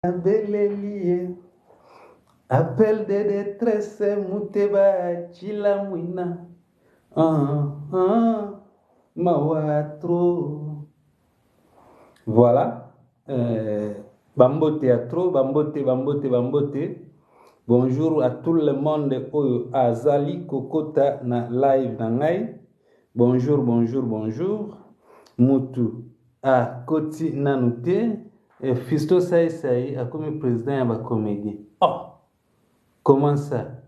Nabeleli ye appel de détresse Muteba Tshilamwina ah, ah, mawa trop. Voilà, bambote ya trop, bambote, bambote, bambote. Bonjour à tout le monde oyo azali kokota na live na ngai. Bonjour, bonjour, bonjour. Mutu akoti nanu te. Fisto Saisai akomi président ya ba comédien. Oh, comment ça?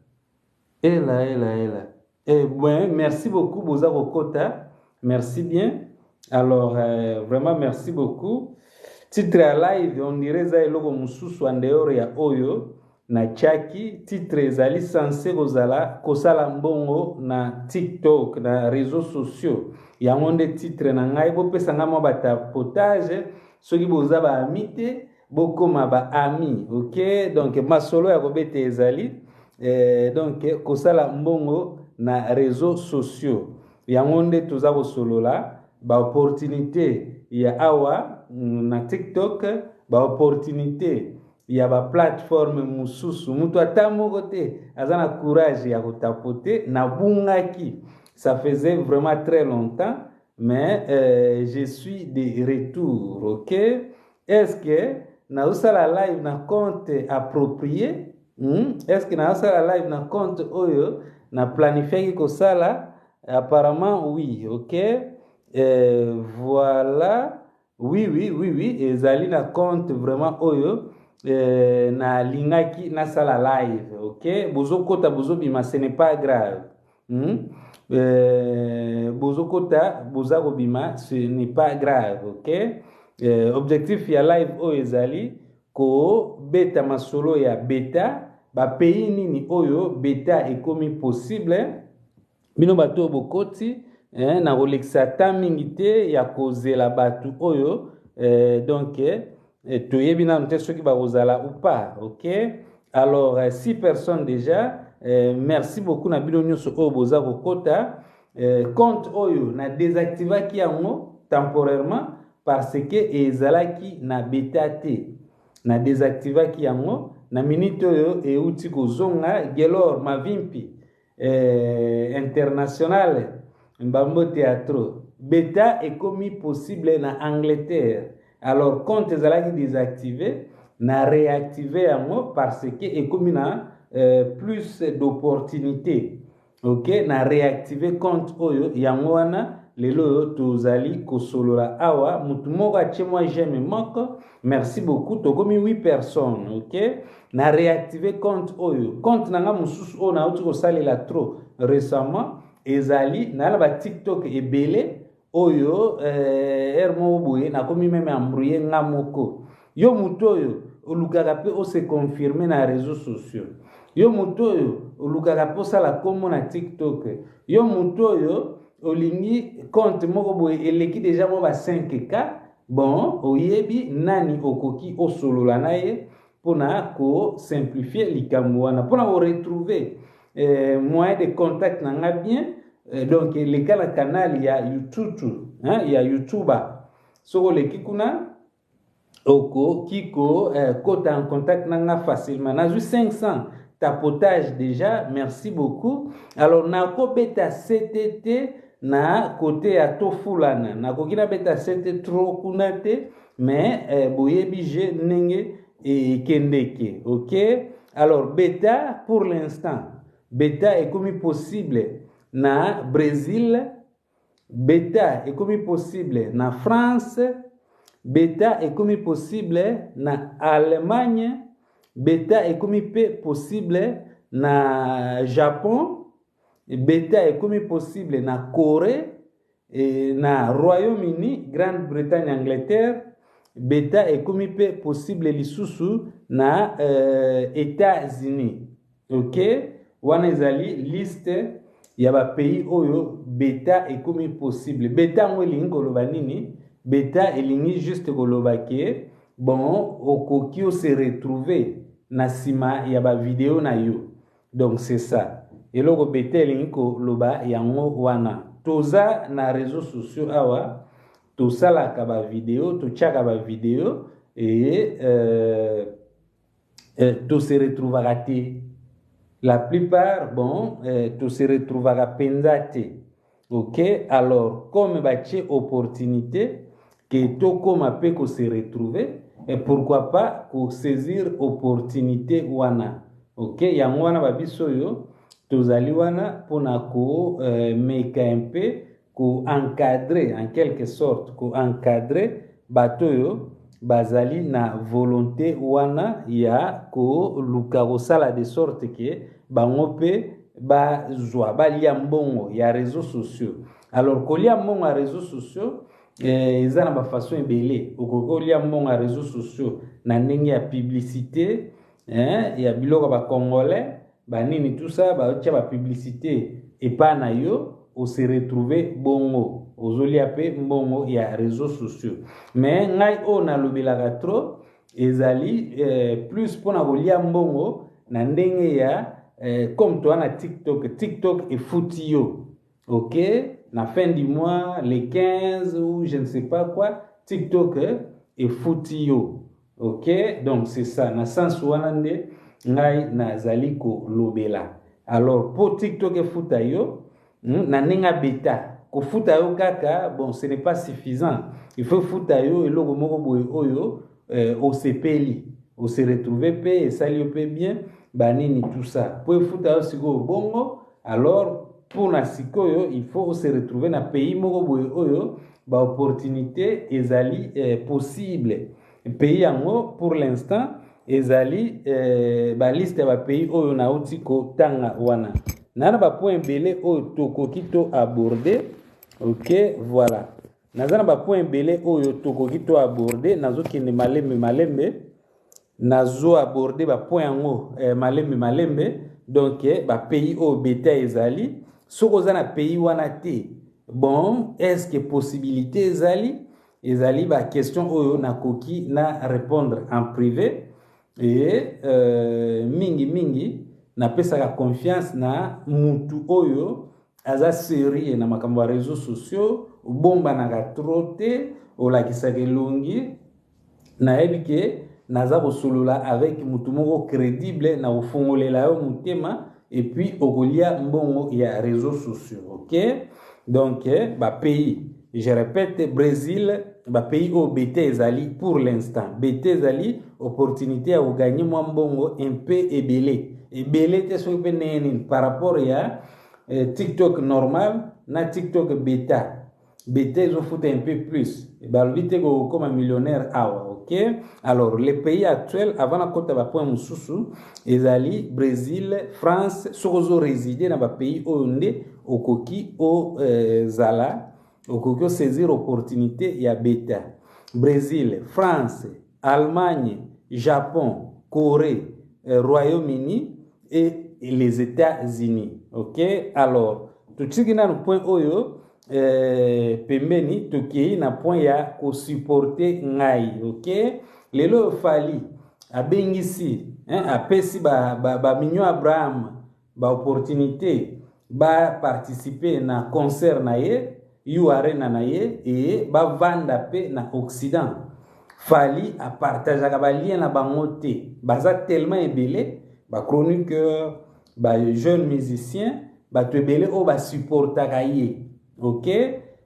Ela, ela, ela. Eh bien, merci beaucoup boza kokota. Merci bien. Alors, vraiment merci beaucoup. Titre ya live, on dirait eza eloko mosusu en dehors ya oyo natiaki. Titre ezali censé kozala kosala mbongo na TikTok, na réseaux sociaux. Yango nde titre na ngai. Bopesa ngai mwa batapotage. Soki boza ba ami te, bokoma ba ami, ok? Donc masolo ya kobeta ezali donc kosala mbongo na réseaux sociaux. Yango nde toza kosolola ba opportunité ya awa na TikTok, ba opportunité ya ba plateforme mosusu. Mutu ata moko te aza na courage ya kotapoter. Nabungaki, ça faisait vraiment très longtemps, mais je suis de retour, ok? Est-ce que nazosala live na compte approprié? Est-ce que nazosala live na compte oyo na planifiaki kosala? Apparemment oui, ok. Voilà, oui, ezali na compte vraiment oyo nalingaki nasala live, ok. Bozokota, bozobima, ce n'est pas grave. Bozokota, boza kobima, ce n'est pas grave, ok. Objectif ya live oyo ezali kobeta masolo ya beta, bapays nini oyo beta ekomi possible. Bino bato oyo bokoti, na kolekisa ata mingi te ya kozela bato oyo, donc toyebi nanu te soki bakozala ou pas, ok. Alors, six personnes déjà, merci beaucoup na bino nyonso oyo boza kokota. Compte oyo na désactivaki yango temporairement parce que ezalaki na beta te. Na désactivaki yango, na minute oyo euti kozonga. Gelor Mavimpi, international, Mbambo Théâtre, beta ekomi possible na Angleterre. Alors compte ezalaki désactivé, na réactivé yango parce que ekomi na plus d'opportunités, ok. Na réactivé compte oyo, yango wana lelo oyo tozali kosolola awa. Mutu moko atie mwa j'aime moko, merci beaucoup. Tokomi 8 personnes, ok. Na réactivé compte oyo. Compte na nga mosusu oyo nauti kosalela trop récemment ezali na batiktok ebele oyo ere moko boye nakomi même embrouillé nga moko. Yo motu oyo olukaka mpe ose confirme na réseaux sociaux, yo motu oyo olukaka mpe osala nkombo na TikTok, yo motu oyo olingi compte moko boye eleki déjà mwa ba 5K, bon, oyebi nani okoki osolola na ye mpona kosimplifie likambo wana, mpona koretrouver moyen de contact na nga bien. Donc eleka na canal ya YouTube, hein, ya YouTube. Soki oleki kuna, okoki kota en contact na nga facilement. Nazwi 500 tapotage déjà, merci beaucoup. Alors nakobeta ctt na côté ya tofulana, nakoki nabeta ct trop kuna te, mais boyebi je ndenge ekendeke, ok. Alors beta, pour l'instant beta ekomi possible na Brésil, beta ekomi possible na France, beta ekomi possible na Allemagne, beta ekomi mpe possible na Japon, beta ekomi possible na Corée, na Royaume-Uni, Grande-Bretagne, Angleterre, beta ekomi mpe possible lisusu na États-Unis, ok. Wana ezali liste ya bapays oyo beta ekomi possible. Beta yango elingi koloba nini? Beta elingi juste koloba ke bon, okoki ose retrouver na nsima ya bavideo na yo. Donc c'est ça eloko beta elingi koloba yango wana. Toza na réseaux sociaux awa, tosalaka bavideo, totiaka bavideo e To se retrouvaka te la plupart. Bon, to se retrouvaka mpenza te. Ok, alors comme batie opportunité ke tokóma mpe kose retrouver, et pourquoi pas kosaisir opportunité wana? Ok, yango wana babiso oyo tozali wana mpona komeka mpe koencadrer, en quelque sorte koencadrer bato oyo bazali na volonté wana ya koluka kosala de sorte ke bango mpe bazwa, balia mbongo ya réseaux sociaux. Alors kolia mbongo ya réseaux sociaux eza na bafaçon ebele. Okoki kolia mbongo ya réseaux sociaux na ndenge ya publicité ya biloko ya bacongolais, banini, tout ça, batia bapublicité epai na yo, ose retrouve bongo ozolia mpe mbongo ya réseaux sociaux. Mais ngai oyo nalobelaka trop ezali plus mpona kolia mbongo na ndenge ya comme toa na TikTok. TikTok efuti yo, ok, na fin du mois, les 15 ou je ne sais pas quoi, TikTok efuti yo. Ok, donc c'est ça, na sens wana nde ngai nazali kolobela. Alors po TikTok efuta yo na ndenge abeta, kofuta yo kaka, bon, ce n'est pas suffisant. Il faut futa yo eloko moko boye oyo osepeli, ose retrouve mpe esali yo mpe bien, banini, tout ça. Po efuta yo sikoyo bongo, alors mpona sikoyo il faut ose retrouve na pays moko boye oyo baopportunité ezali possible. Pays yango pour l'instant ezali baliste ya bapays oyo nauti kotanga wana. Na bapoint ebele oyo tokoki to aborder. Ok, voilà, naza na bapoint ebele oyo tokoki to aborder. Nazokende malembe malembe, nazo aborder bapoint yango malembe malembe. Donc bapays oyo beta ezali, soki oza na pays wana te, bon, est ce que possibilité ezali? Ezali baquestion oyo nakoki na répondre en privé. E mingi mingi napesaka confiance na mutu oyo aza sérieux na makambo ya réseaux sociaux, obombanaka trop te, olakisaka elongi. Nayebi ke naza kosolola avec mutu moko crédible na kofongolela yo motema, et puis okolia mbongo ya réseaux sociaux. Ok, donc bapays, je répète, Brésil, bapays oyo beta ezali pour l'instant. Beta ezali opportunité ya kogagner mwa mbongo un peu ebele, ebele te soki mpe ndenge nini par rapport ya TikTok normal na TikTok beta. Beta ezofuta un peu plus. Balobi te kokoma millionnaire awa. Ok, alors les pays actuels, avant nakota bapoint mosusu, ezali Brésil, France. Soki ozorésider na bapays oyo nde okoki ozala okoki osaisir opportunité ya beta: Brésil, France, Allemagne, Japon, Corée, Royaume-Uni et les États-Unis. Ok, alors totiki nanu point oyo pembeni, tokei na point ya kosupporter ngai. Ok, lelo oyo Fally abengisi, hein, apesi bamignon ba Abraham baopportunité baparticiper na concert na ye, U Arena na ye, e bavanda mpe na Occident. Fally apartageaka balien na bango te. Baza tellement ebele, bachroniqueur, bajeune musicien, bato ebele oyo basupportaka ye. Ok,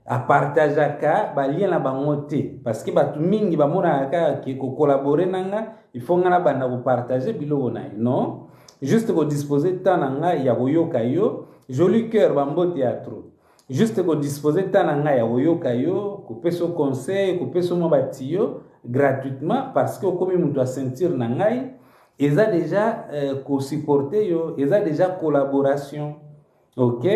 apartageaka balien na bango te parce que bato mingi bamonaka kaka ke kocollaborer na nga, il faut nga nabanda kopartager biloko na ye. Non, juste kodispose temps na ngai ya koyoka yo. Joli cœur, bambote ya trop. Juste kodispose temps na ngai ya koyoka yo, kopesa yo conseil, kopesa yo mwa batiyo gratuitement parce que okomi moto ya ceinture na ngai, eza déjà kosupporter yo, eza déjà collaboration. Ok,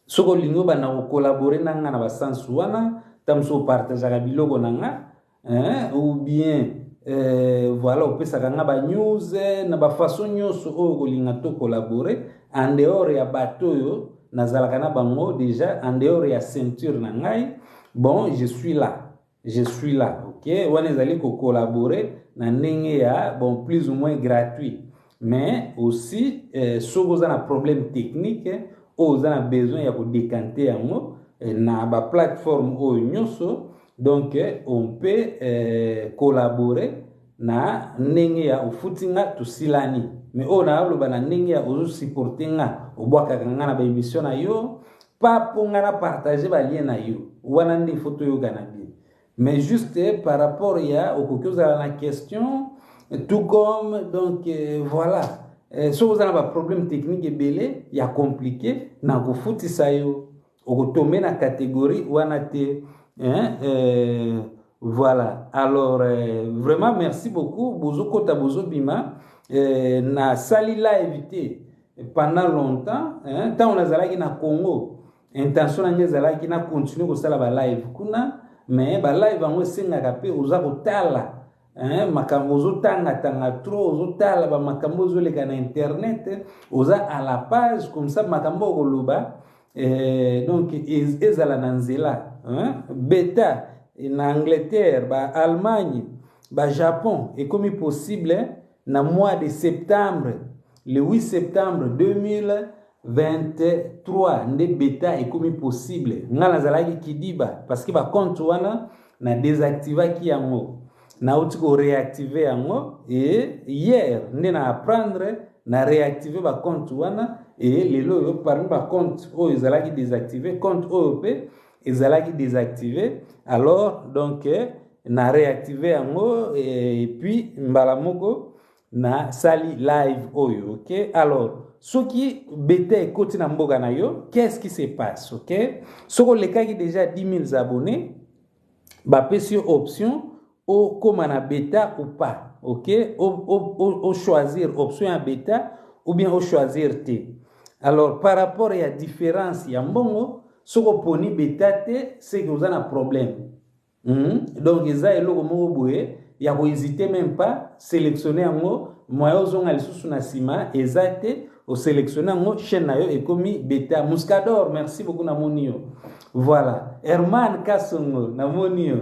soki olingi obanda kocollaborer na nga na basansu wana, ta mosusu opartageaka biloko na nga, hein, ou bien voilà, opesaka nga banews na bafaçon nyonso oyo kolinga to collaborer en dehors ya bato oyo nazalaka na bango déjà, en dehors ya ceinture na ngai, bon, je suis là, je suis là. Ok, wana ezali kocollaborer na ndenge ya, bon, plus ou moins gratuit. Mais aussi soki oza na problème technique oyo oza na besoin ya kodécanter yango na baplateforme oyo nyonso, donc on peut collaborer. Na ndenge ya ofuti nga, tosilani. Mais oyo naloba na ndenge ya ozosupporte nga, obwakaka nga na baémission na yo, pa mpo nga na partage balien na yo wana nde faut toyokana bien. Mais juste par rapport ya okoki ozala na question, tout comme, donc voilà, soki oza na baproblème technique ebele ya compliqué na kofutisa yo, okotombe na catégorie wana te, hein? Voilà, alors vraiment merci beaucoup. Bozokota, bozobima. Nasali live te pendant longtemps, hein? Ntango nazalaki na Congo, intention na ngai ezalaki na continue kosala balive kuna, mais balive yango esengaka mpe oza kotala makambo, ozotangatanga trop, ozotala bamakambo ozoleka na internet, oza à la page comme ça makambo okoloba donc ezala na nzela, hein? Beta na Angleterre, ba Allemagne, baJapon ekomi possible na mois de septembre, le 8 septembre 2023 nde beta ekomi possible. Nga nazalaki kidiba parce que bacompte wana na désactivaki yango, nauti koréactive yango e hier nde na apprendre na réactive bacompte wana. E lelo oyo, parmi bacompte oyo ezalaki désactive, compte oyo mpe ezalaki désactivé. Alors donc na réactive yango et puis mbala moko nasali live oyo, ok. Alors soki beta ekoti na mboka na yo, qu'est-ce qui se passe? Ok, soki olekaki déjà 10 000 abonnés, bapesi yo option okóma na beta ou pas, ok, ochoisir option ya beta ou bien ochoisir te. Alors par rapport ya différence ya mbongo, soki oponi beta te, seke oza na problème. Donc eza eloko moko boye ya kohésite même pas. Sélectionne yango, moyen ozonga lisusu na nsima eza te. Osélectionne yango, chaîne na yo ekomi beta. Muscador, merci beaucoup, namoni yo. Voilà, Herman Kasongo, namoni yo.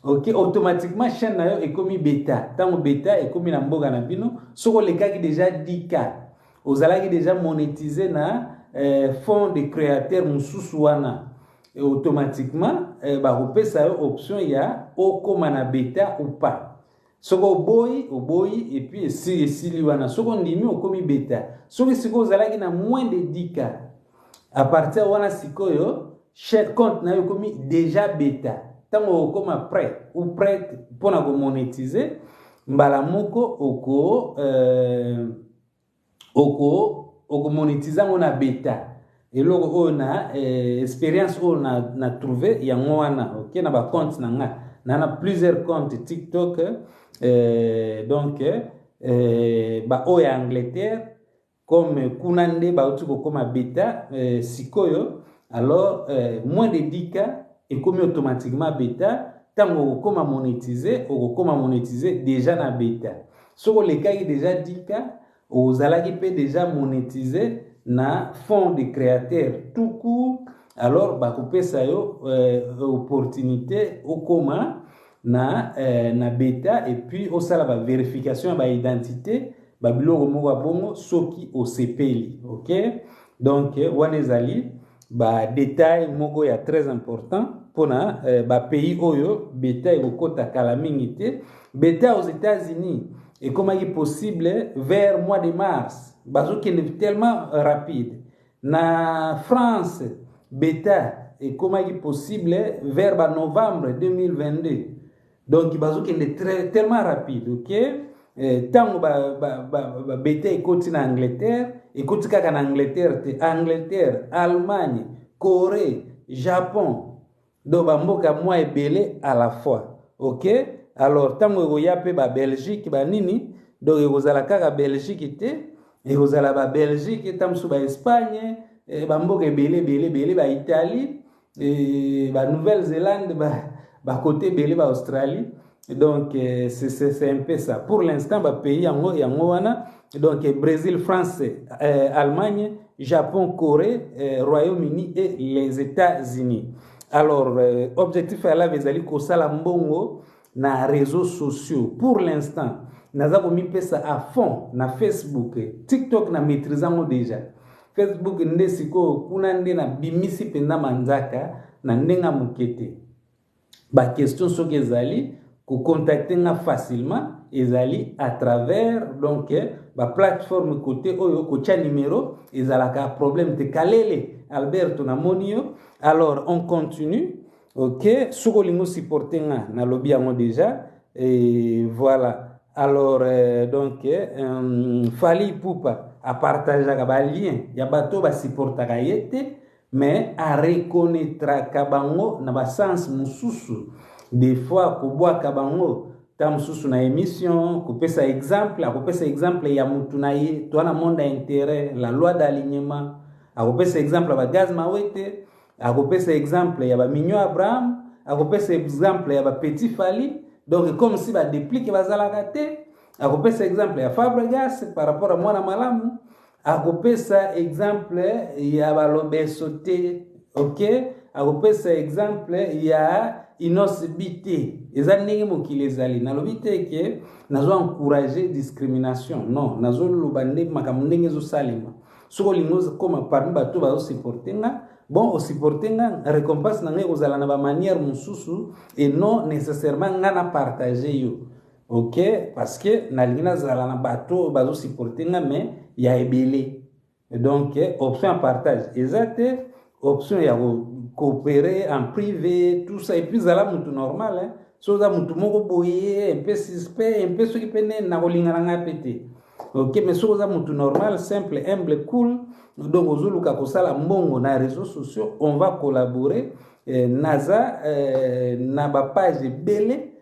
Ok, automatiquement chaîne na yo ekomi beta. Ntango beta ekomi na mboka na bino, soki olekaki déjà 10K, ozalaki déjà monétisé na fonds de créateur mosusu wana, automatiquement bakopesa yo option ya okóma na beta ou pas. Soki oboyi, oboyi et puis esili wana. Soki ondimi, okomi beta. Soki sikoyo ozalaki na moins de 10K, à partir wana sikoyo compte na yo ekomi déjà beta. Ntango okóma prêt ou prête mpona komonétiser, mbala moko okomonétize yango na beta. Eloko oyo na expérience oyo na trouve yango wana, ok, na bacompte na nga, na plusieurs comptes TikTok, donc baoyo ya Angleterre, comme kuna nde bauti kokóma beta sikoyo. Alors moins de 10K ekomi automatiquement beta. Ntango okokóma monétise, okokóma monétise déjà na beta. Soki olekaki déjà 10K, ozalaki mpe déjà monétise na fonds de créateur tout court, alors bakopesa yo opportunité okóma na beta et puis osala bavérification ya baidentité, babiloko moko ya bongo, soki osepeli. Ok, donc wana ezali badetail moko ya très important mpona bapays oyo beta ekokɔta kala mingi te. Beta aux États-Unis ekomaki possible vers mois de mars, bazokende tellement rapide. Na France, beta ekomaki possible vers banovembre 2022. Donc bazokende tellement rapide, ok. Ntango babeta ba ekoti na Angleterre, ekoti kaka na Angleterre te: Angleterre, Allemagne, Corée, Japon, donc bamboka mwa ebele à la fois, ok. Alors ntango ekoya mpe babelgique, banini, donc ekozala kaka Belgique te, ekozala babelgique, ta mosusu baEspagne, bamboka ebele ebele ebele, baItalie, baNouvelle-Zélande, bakote ebele, baAustralie. Donc c'est un peu ça pour l'instant. Bapays yango yango wana, donc Brésil, France, Allemagne, Japon, Corée, Royaume-Uni et les États-Unis. Alors objectif ya live ezali kosala mbongo na réseaux sociaux. Pour l'instant naza komipesa à fond na Facebook. TikTok na maîtrise yango déjà. Facebook nde sikoyo kuna nde nabimisi mpenza manzaka na ndenge ya moke te. Baquestion soki ezali, kocontacte nga facilement. Ezali à travers donc baplateforme côté oyo kotia numéro ezalaka problème te. Kalele Alberto, namoni yo. Alors on continue, ok. Soki olingi osupporte nga, nalobi yango déjà et voilà. Alors donc Fally Ipupa apartageaka balien ya bato basupportaka ye te, mais areconnaîtraka bango na basens mosusu. Des fois kobwaka bango ta mosusu na émission, kopesa exemple, akopesa exemple ya mutu na ye to na monde ya intérêt, la loi d'alignement. Akopesa exemple ya baGaz Mawete, akopesa exemple ya baMignon Abraham, akopesa exemple ya baPetit Fally, donc comme si baDeplick bazalaka te. Akopesa exemple ya Fabregas par rapport à mwana malamu, akopesa exemple ya balobeso te, ok, akopesa exemple ya Innoss'B te. Eza ndenge mokili ezali. Nalobi te ke nazo encourage discrimination, non. Nazoloba nde makambo ndenge ezosalema. Soki olingi okóma parmi bato bazosupporte nga, bon, osupporte nga, récompense na ngai ekozala na bamanière mosusu et non nécessairement nga na partage yo, ok, parce que nalingi nazala na bato oyo bazosupporte nga, mais ya ebele. Donc option ya partage eza te, option ya coopérer en privé, tout ça. Et puis zala mutu normal, hein. So oza mutu moko boye un peu suspect, un peu soki mpe nde nakolinga na ngai mpe te, ok. Mais soki oza mutu normal, simple, humble, cool, donc ozoluka kosala mbongo na réseaux sociaux, on va collaborer. Naza na bapage ebele,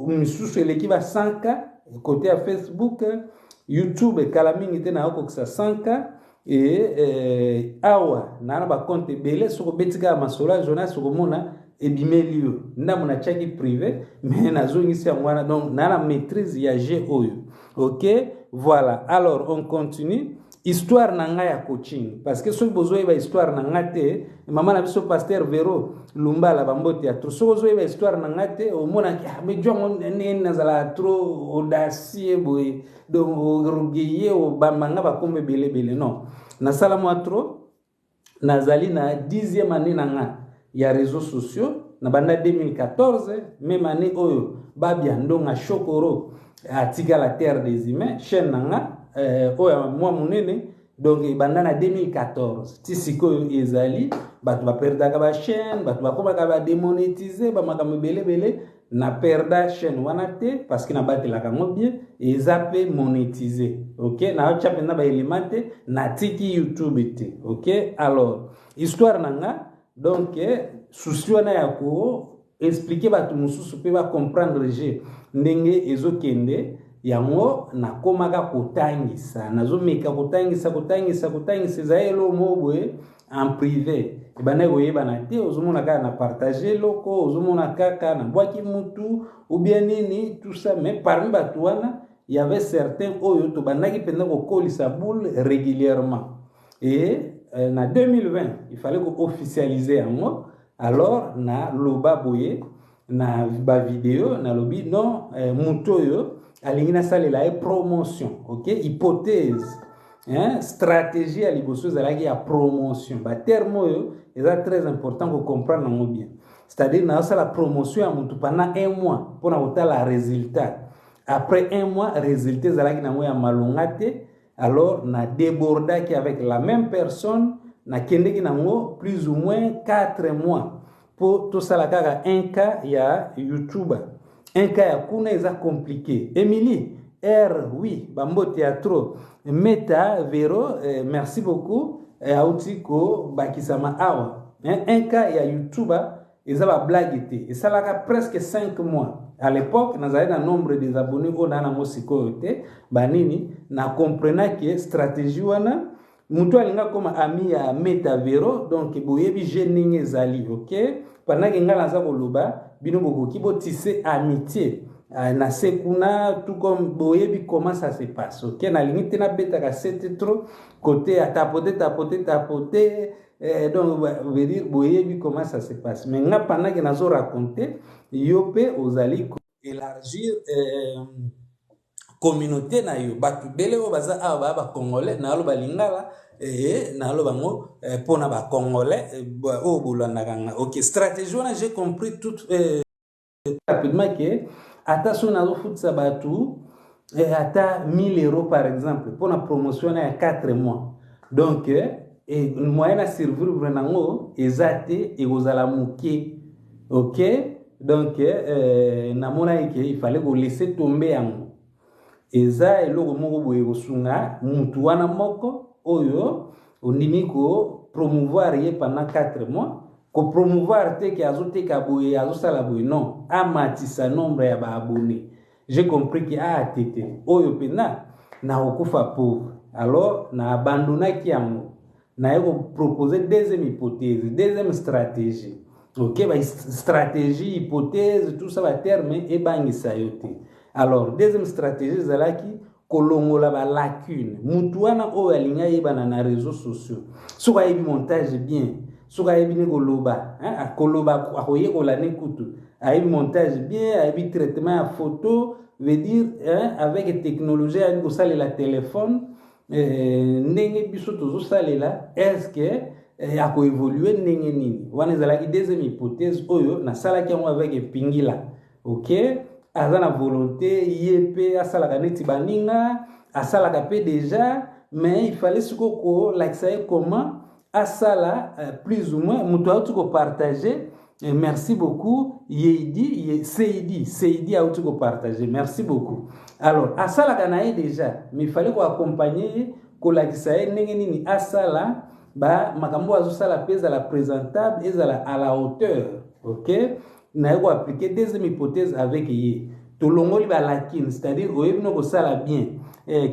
misusu eleki ba 100K côté ya Facebook, YouTube ekala mingi te nakokokisa 100K. E awa naa na bacompte ebele. Soki obeti kaka masolo ya Jonas, okomona ebimeli yo. Ndambo natiaki privé, mais nazongisi yango wana. Donc naa na maîtrise ya jeu oyo, ok, voilà. Alors on continue histoire na ngai ya coaching, parce que soki bozoyeba histoire na ngai te, mama na biso pasteur Vero Lumbala, bambote ya trop. Soki ozoyeba histoire na ngai te, omonaki, ah, mais jwango ndenge nazalaka trop audacieux boye, donc orgueilleux, obamba nga bakombo ebele ebele. Non, nasala mwa trop. Nazali na 10e année na nga ya réseaux sociaux. Na banda 2014, même année oyo Babia Ndonga Shokoro atika la Terre des Humains, chaîne na nga oyo mwa monene. Donc ebanda na 2014 ti sikoyo ezali. Bato baperdaka bachaîne, bato bakomaka badémonétise, bamakambo ebelebele. Na perda chaîne wana te parce que nabatelaka yango bien, eza mpe monétise, ok. Naotya mpenza baelema te, natiki YouTube te, ok. Alors histoire na nga, donc souci wana ya ko expliquer bato mosusu mpe bacomprendre je ndenge ezokende yango, nakomaka kotangisa, nazomeka kotangisa, kotangisa, kotangisa. Ezali eloko moko boye en privé, ebandaki koyebana te. Ozomona kaka na partage eloko, ozomona kaka nabwaki mutu ou bien nini, tout ça. Mais parmi bato wana, y avait certains oyo tobandaki mpenza kokolisa boule régulièrement. Et na 2020 il fallait koofficialiser yango. Alors naloba boye na bavideo, nalobi non, motu oyo alingi nasalela ye promotion, ok. Hypothèse, hein, stratégie ya liboso ezalaki ya promotion. Baterme oyo eza très important kocomprendre yango bien, c'est-à-dire nazosala promotion ya motu pendant un mois mpona kotala résultat. Après un mois, résultat ezalaki nango ya malonga te. Alors na débordaki avec la même personne, nakendeki nango plus ou moins 4 mois mpo tosala kaka un cas ya youtuber, un cas ya kuna eza compliqué. Émilie R, oui, bambote ya trop. Meta Vero, merci beaucoup, auti kobakisama awa. Un cas ya youtuber eza bablague te, esalaka presque 5 mois. À l'époque nazali na nombre des abonnés oyo naa nango sikoyo te. Banini na comprenaki stratégie wana, moto alingi akoma ami ya Meta Vero. Donc boyebi je ndenge ezali, ok. Pendant ke ngai naza koloba, bino bokoki botise amitié na se kuna, tout comme boyebi comment ça se passe, ok. Nalingi te nabetaka sete trop côté ya tapote, tapote, tapote. Donc veut dire boyebi comment ça se passe. Mais nga, pendant ke nazo raconter, yo mpe ozali élargir communauté na yo. Bato ebele oyo baza awa baya bacongolais, naloba lingala, naloba yango mpona bacongolais oyo bolandaka nga, ok. Stratégie wana, j'ai compris tout rapidement ke Ata soki nazofutisa bato ata 1000 € par exemple mpona promotion wana ya 4 mois, donc moyen na survivre nango eza te, ekozala moke. Ok, donc namonaki ke il fallait kolaisser tomber yango. Eza eloko moko boye kosunga mutu wana moko oyo ondimi kopromouvoir ye pendant 4 mois. Kopromouvoir te ke azoteka boye, azosala boye, non, amatisa nombre ya baabonnés. J'ai compris ke ah, tete oyo mpenza nakokufa pauvre. Alors na abandonnaki yango, naye kopropose deuxième hypothèse, deuxième stratégie. Ok, bastratégie, hypothèse, tout ça, baterme ebangisa yo te. Alors deuxième stratégie ezalaki kolongola balacune. Mutu wana oyo alingi ayebana na réseaux sociaux, soki ayebi montage bien, soki ayebi ne koloba, koloba akoyekola ne kutu, ayebi montage bien, ayebi traitement ya photo, veut dire, hein, avec technologie, ayebi kosalela téléphone ndenge biso tozosalela, est ce que akoévolue ndenge nini? Wana ezalaki deuxième hypothèse oyo nasalaki yango avec Epingila. Ok, aza na volonté, ye mpe asalaka neti baninga, asalaka mpe déjà, mais il fallait sikoyo kolakisa ye comment asala plus ou moins. Moto auti kopartage, merci beaucoup Yeidi ye, Seidi, Seidi auti kopartage, merci beaucoup. Alors asalaka na ye déjà, mais il fallait koaccompagne ye, kolakisa ye ndenge nini asala ba makambo azosala mpe ezala présentable, ezala à la hauteur. Ok, naye koappliquer deuxième hypothèse avec ye, tolongoli balacune, c'est-à-dire oyebi no kosala bien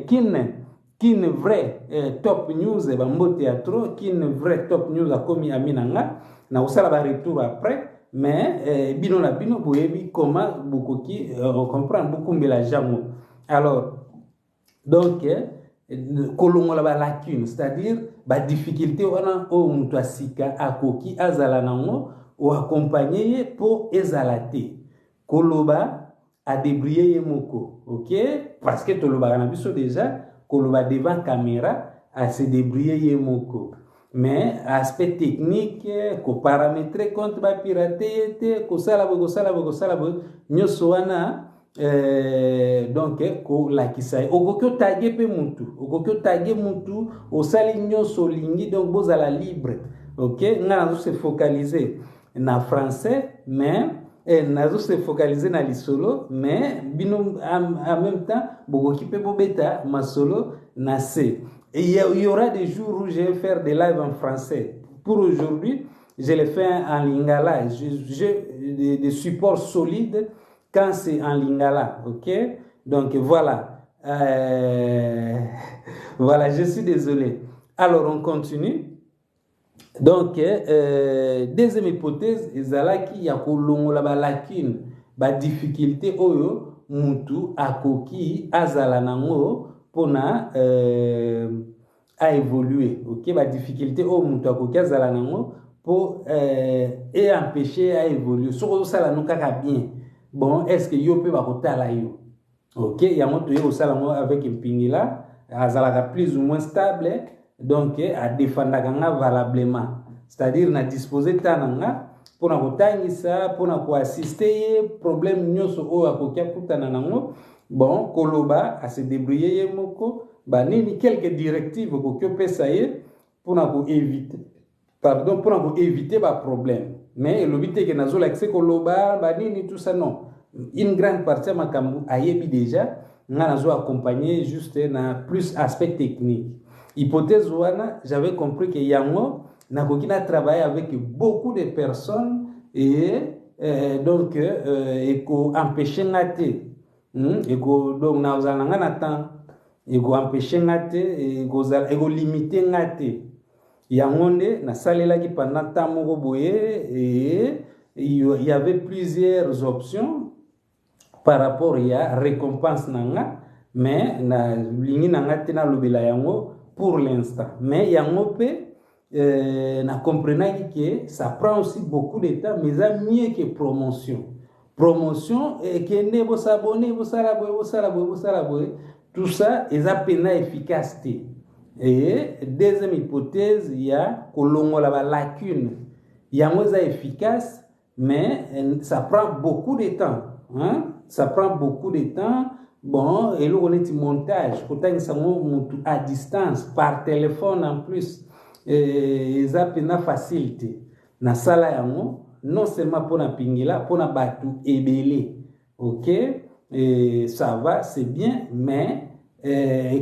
kin vrai top news, bambote ya trop. Kin vrai top news akomi ami na nga, na kosala baretour après, mais bino na bino boyebi comment bokoki comprendre, bokumbela jango. Alors donc kolongola balacune, c'est-à-dire badifficulté wana oyo moto asika akoki azala nango, oaccompagne ye mpo ezala te. Koloba, adébrouille ye moko. Ok, parce que tolobaka na biso déjà, koloba devant caméra, ase débrouille ye moko, mais aspect technique, koparamétrer compte, bapirate ye te, kosala boye, kosala boye, kosala boye, nyonso wana donc kolakisa ye. Okoki otage mpe mutu, okoki otage mutu, osali nyonso olingi, donc bozala libre. Ok, ngai nazo se focaliser na français, mais nazo se focaliser na lisolo, mais bino en même temps bokoki mpe bobeta masolo na se. Et il y aura des jours où je vais faire des lives en français. Pour aujourd'hui, je les fais en lingala. J'ai des supports solides quand c'est en lingala, ok? Donc voilà. Voilà, je suis désolé. Alors on continue. Donc deuxième hypothèse ezalaki ya kolongola balacune, badifficulté oyo mutu akoki azala nango mpona aévolue. Ok, badifficulté oyo mutu akoki azala nango mpo eempêche aévolue. Soki ozosala no kaka bien, bon, est ce que yo mpe bakotala yo? Ok, yango toye kosala yango avec Mpingila. Azalaka plus ou moins stable, donc adefendaka nga valablement, c'est-à-dire na dispose ta na nga mpona kotangisa, mpona koassiste ye, problème nyonso oyo akoki akutana nango. Bon, koloba, ase débrouille ye moko, banini, quelques directives okoki opesa ye mpona koévite, pardon, mpona koévite baproblème, mais elobi te ke nazolakisa koloba banini, tout ça, non. Une grande partie ya makambo ayebi déjà, nga nazo accompagner juste na plus aspect technique. Hypothèse wana, j'avais compris que yango nakoki na travailler avec beaucoup de personnes et donc ekoempêche nga te, Eko donc nazala na nga na temps, ekoempêche nga te, ekolimite nga te. Yango nde nasalelaki pendant temps moko boye et il y avait plusieurs options par rapport ya récompense na nga, mais nalingi na nga te nalobela yango pour l'instant. Mais yango mpe na comprenaki que ça prend aussi beaucoup de temps, mais eza mieux que promotion. Promotion ekende, bosabone, bosala boye, bosala boye, bosala boye, tout ça eza mpenza efficace te. Et deuxième hypothèse ya kolongola balacune, yango eza efficace, mais ça prend beaucoup de temps, hein? Ça prend beaucoup de temps. Bon, eloko neti montage, kotangisa yango mutu à distance par téléphone en plus, eza mpenza facile te. Nasala yango non seulement mpona Pingila, mpona bato ebele. Ok, et ça va, c'est bien, mais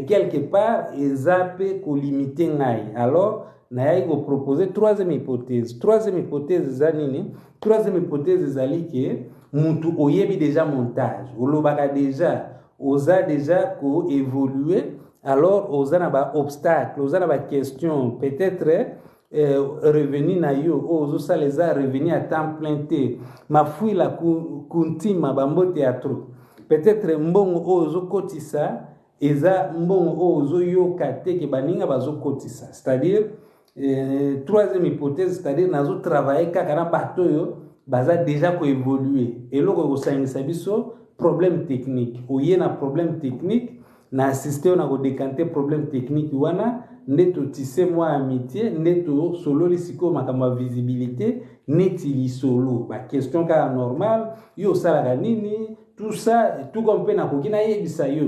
quelque part eza mpe kolimite ngai. Alors nayaki kopropose troisième hypothèse. Troisième hypothèse eza nini? Troisième hypothèse ezali ke mutu oyebi déjà montage, olobaka déjà, oza déjà koévolue, alors oza na baobstacle, oza na baquestion, peut-être revenu na yo oyo ozosala eza revenu à temps plein te. Mafuila kuntima, bambote ya trop. Peut-être mbongo oyo ozokotisa eza mbongo oyo ozoyoka te ke baninga bazokotisa. C'est-à-dire troisième hypothèse, c'est-à-dire nazotravaille kaka na bato oyo baza déjà koévolue. Eloko ekosangisa biso, problème technique. Oye na problème technique, na assiste oyo na kodécanter problème technique wana, nde totise mwa amitié, nde tosololi sikoyo makambo ya visibilité, neti lisolo, baquestion kaka normal: yo osalaka nini, tout ça. Tout comme mpe nakoki nayebisa yo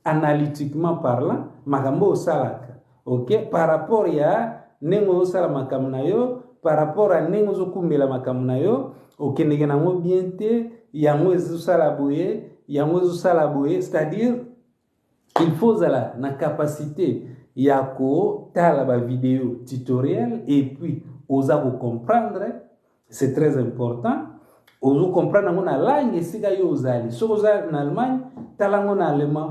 analytiquement parlant makambo oyo osalaka, ok, par rapport ya ndenge ozosala makambo na yo, par rapport ya ndenge ozokumbela makambo na yo, okendeke nango bien te, yango ezosala boye, yango ezosala boye. C'est-à-dire il faut ozala na capacité ya kotala bavideo tutoriel et puis oza kocomprendre. C'est très important ozocomprendre yango na langue esika yo ozali. Soki oza na Allemagne, tala yango na allemand.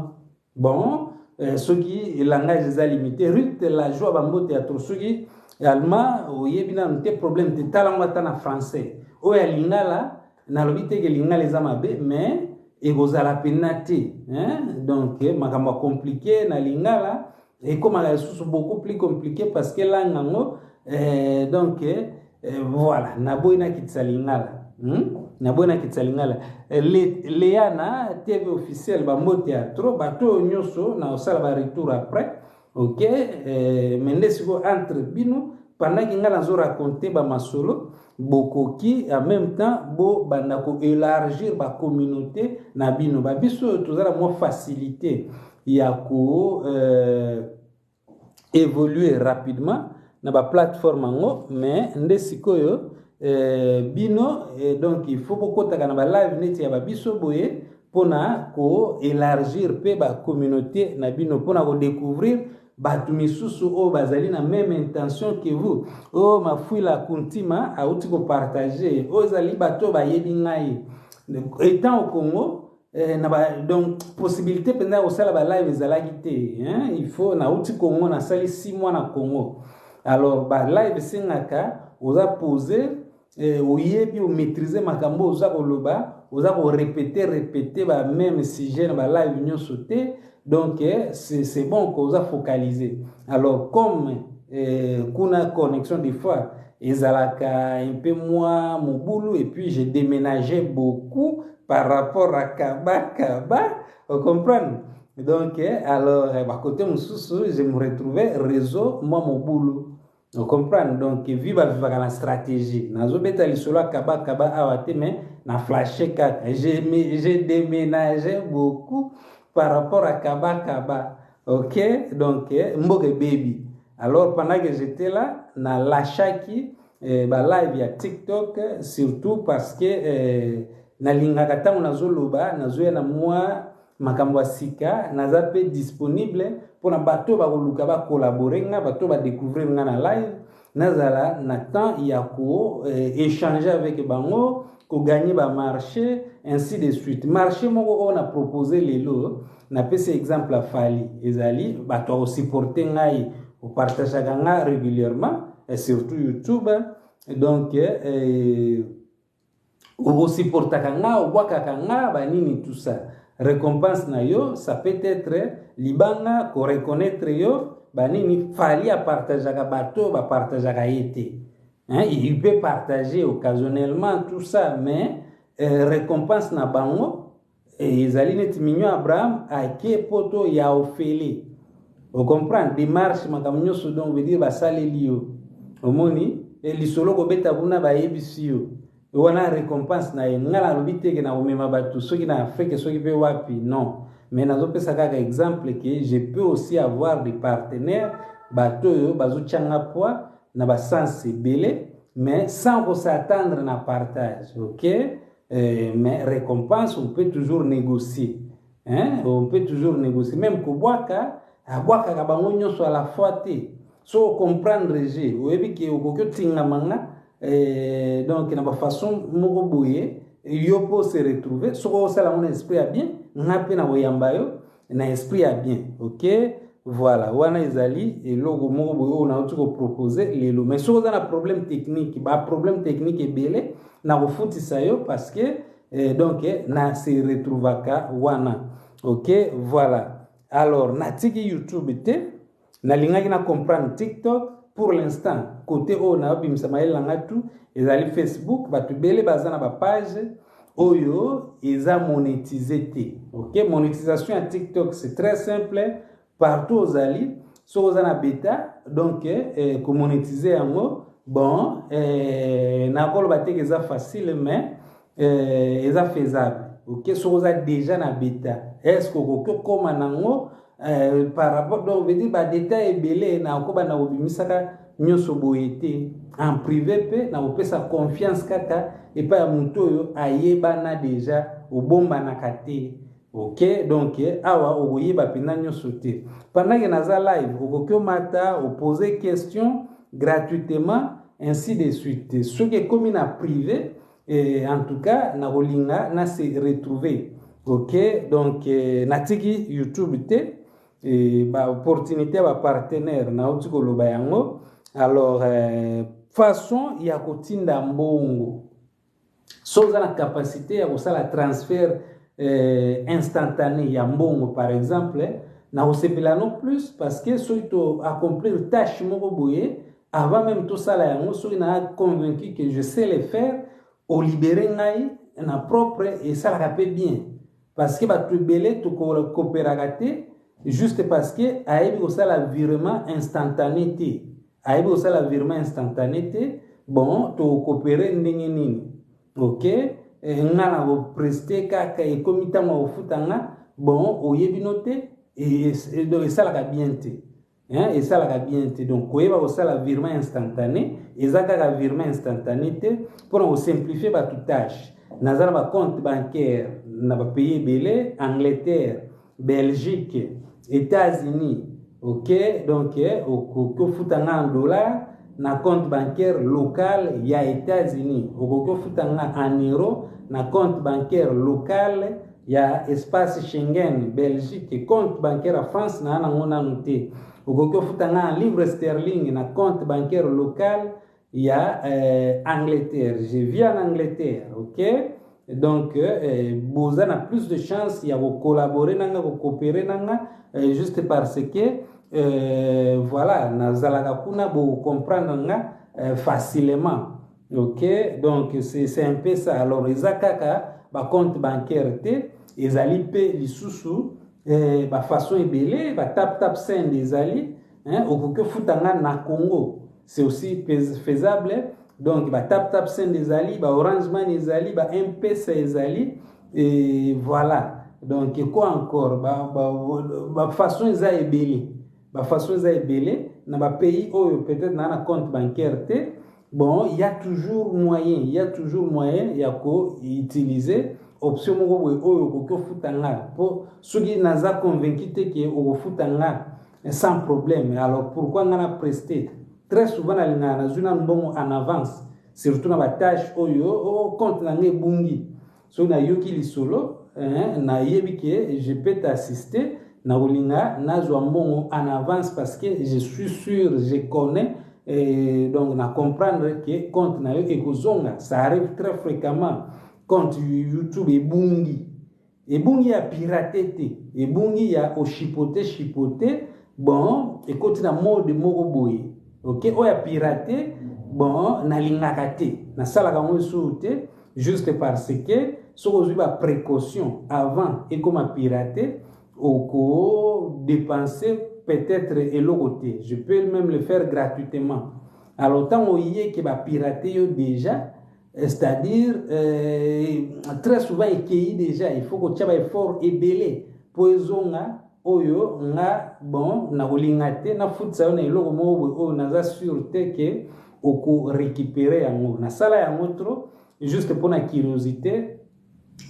Bon, soki langage eza limité, Rute la joie, bambote ya trop. Soki allemand oyebi nanu te, problème te, tala yango ata na français. Oyo ya lingala, nalobi te ke lingala eza mabe, mais ekozala mpenza te, hein? Donc makambo ya compliqué na lingala ekomaka lisusu beaucoup plus compliqué parce que langue yango donc voilà, naboyi nakitisa lingala, Naboyi nakitisa lingala. Leana TV officiel, bambote ya trop. Bato oyo nyonso na kosala baretour après, ok. Mais nde sikoyo entre bino, pendant que ngai nazoraconte bamasolo, bokoki en même temps bobanda koélargir bacommunauté na bino. Babiso oyo toza na mwa facilité ya ko évoluer rapidement na baplateforme yango, mais nde sikoyo bino donc il faut bokotaka na balive neti ya babiso boye mpona koélargir mpe bacommunauté na bino, mpona kodécouvrir bato misusu oyo bazali na même intention que vous. Oyo Mafuila Kuntima auti kopartage, oyo ezali bato oyo bayebi ngai étant au Congo. Na ba, donc possibilité mpenza ya kosala balive ezalaki te, hein? Il faut nauti Congo, nasali 6 mois na Congo. Alors balive esengaka oza posé, oyebi, omaîtrise makambo oza koloba, oza korépéter répéter bameme sujet na balive nyonso te. Donc c'est bon koza focaliser. Alors comme kuna connexion des fois ezalaka un peu moins mobulu, et puis j'ai déménagé beaucoup par rapport à Kaba Kaba, vous comprenez? Donc alors bakote mosusu je me retrouvais réseau mwa mobulu, vous comprendre? Donc vi bavivaka na stratégie. Nazobeta lisolo ya Kaba Kaba awa te, mais na flashe kaka, j'ai déménagé beaucoup par rapport à Kaba Kaba, ok. Donc mboka ebebi. Alors pendant que j'étais là, na lâchaki balive ya TikTok, surtout parce que nalingaka ntango nazoloba, nazoya na mwa makambo ya sika, naza mpe disponible mpona bato bakoluka bakolabore nga, bato badécouvrir nga na live, nazala na temps ya ko échanger avec bango, kogagner bamarché, ainsi de suite. Marché moko oyo na propose lelo, napesi exemple ya Fally, ezali bato akosupporte ngai, opartageaka nga régulièrement et surtout YouTube. Donc okosupportaka nga, obwakaka nga banini, tout ça, récompense na yo ça peut être libanga koreconnaître yo banini. Fally apartageaka bato bapartageaka ye te, hein? Il peut partager occasionnellement, tout ça, mais récompense na bango ezali neti Mignon Abraham ake poto ya ofele, ocomprendre? Démarche, makambo nyonso, donc veut dire basaleli yo, omoni lisolo kobeta kuna, bayebisi yo. Wana récompense na ye. Nga nalobi te ke nakomema bato soki na Afrique, soki mpe wapi, non, mais nazopesa kaka exemple ke je peux aussi avoir des partenaires, bato oyo bazotyanga poids na basens ebele, mais sans kos'attendre na partage, ok? Mais récompense, on peut toujours négocier, hein? On peut toujours négocier. Même kobwaka, abwakaka bango nyonso à la fois te. So comprendre, je oyebi ke okoki otingama nga donc na bafaçon moko boye, yo mpo se retrouver. Soki osala yango na esprit ya bien, nga mpe na koyamba yo na esprit ya bien, ok? Voilà, wana ezali eloko moko boye oyo nauti kopropose lelo. Mais soki oza na problème technique, baproblème technique ebele, na kofutisa yo parce que donc na se retrouvaka wana, ok? Voilà. Alors natiki YouTube te, nalingaki na comprendre TikTok. Pour l'instant, côté oyo nayobimisa mayele na ngai tu ezali Facebook. Bato ebele baza na bapage oyo eza monétisé te, ok? Monétisation ya TikTok, c'est très simple. Partout ozali, soki oza na beta, donc komonétise yango, bon, nakoloba te eza facile, mais eza faisable, ok? Soki oza déjà na beta, est ce que okoki okóma nango par rapport, donc veut dire badétail ebele nakobanda kobimisaka nyonso boye te en privé, mpe nakopesa confiance kaka epai ya motu oyo ayebana déjà. Obombanaka te, ok? Donc awa okoyeba mpenza nyonso te. Pendant ke naza live, okoki omata, opose question gratuitement, ainsi de suite. Soki ekomi na privé, en tout cas nakolinga na se retrouver, ok? Donc natiki YouTube te. Baopportunité ya bapartenaire, nauti koloba yango. Alors façon ya kotinda mbongo, so oza na capacité ya kosala transfert instantané ya mbongo, par exemple, na kosepela no plus, parce que soki to accomplir tâche moko boye, avant même tosala yango, soki na convaincu que je sais le faire, olibere ngai na propre, esalaka mpe bien, parce que bato ebele tokooperaka te juste parce que ayebi kosala virement instantané te. Ayebi kosala virement instantané te, bon, tokoopere ndenge nini? Ok, nga na kopreste kaka, ekomi ntango ya kofuta nga, bon, oyebi no te, donc esalaka bien te, hein, esalaka bien te. Donc koyeba kosala virement instantané, eza kaka virement instantané te, mpona kosimplifie bato tâche. Naza na bacompte bancaire na bapays ebele: Angleterre, Belgique, États-Unis, ok? Donc okoki ofuta nga en dollar na compte bancaire local ya États-Unis, okoki ofuta nga en euro na compte bancaire local ya espace Schengen, Belgique. Compte bancaire ya France na nango nanu te. Okoki ofuta nga en livre sterling na compte bancaire local ya Angleterre. Je vis en Angleterre, ok? Donc boza na plus de chance ya kocollaborer na nga, kocoopérer na nga, juste parce que voilà, nazalaka kuna, bocomprendre nga facilement, ok? Donc c'est un peu ça. Alors eza kaka bacompte bancaire te, ezali mpe lisusu bafaçon ebele, batap tap send ezali, hein, okoki ofuta nga na Congo, c'est aussi faisable. Donc batap tap send ezali, baorange Money ezali, ba M-Pesa ezali, et voilà. Donc quoi encore? Bafaçon eza ebele, bafaçon eza ebele na bapays oyo peut-être naa na compte bancaire te. Bon, il y a toujours moyen, il y a toujours moyen ya koutiliser option moko boye oyo okoki ofuta nga. Mpo soki naza convaincu te ke okofuta nga sans problème, alors pourquoi nga na prester? Très souvent nalingaka nazwi nanu mbongo en avance, surtout na batâche oyo oh, compte na nga ebungi. Soki nayoki lisolo, nayebi ke je peux t'assister, nakolinga nazwa mbongo en avance parce que je suis sûr, je connais et donc na comprendre que compte na yo ekozonga. Ça arrive très fréquemment, compte YouTube ebungi, ebungi ya pirate te, ebungi ya ochipote chipote, bon, ekoti na mode moko boye, ok? Oyo ya pirate, bon, nalingaka te, nasalaka yango lisusu te, juste parce que soki ozwi baprécaution avant ekoma pirate, okodépense peut-être eloko te. Je peux même le faire gratuitement. Alors ntango oyeke bapirate yo déjà, C'est-à-dire très souvent ekei déjà, il faut kotia baeffort ebele mpo ezonga. Oyo nga, bon, nakolinga te nafutisa yo na eloko moko boye oyo naza sûr te ke okorécupérer yango. Nasala yango trop juste mpona curiosité,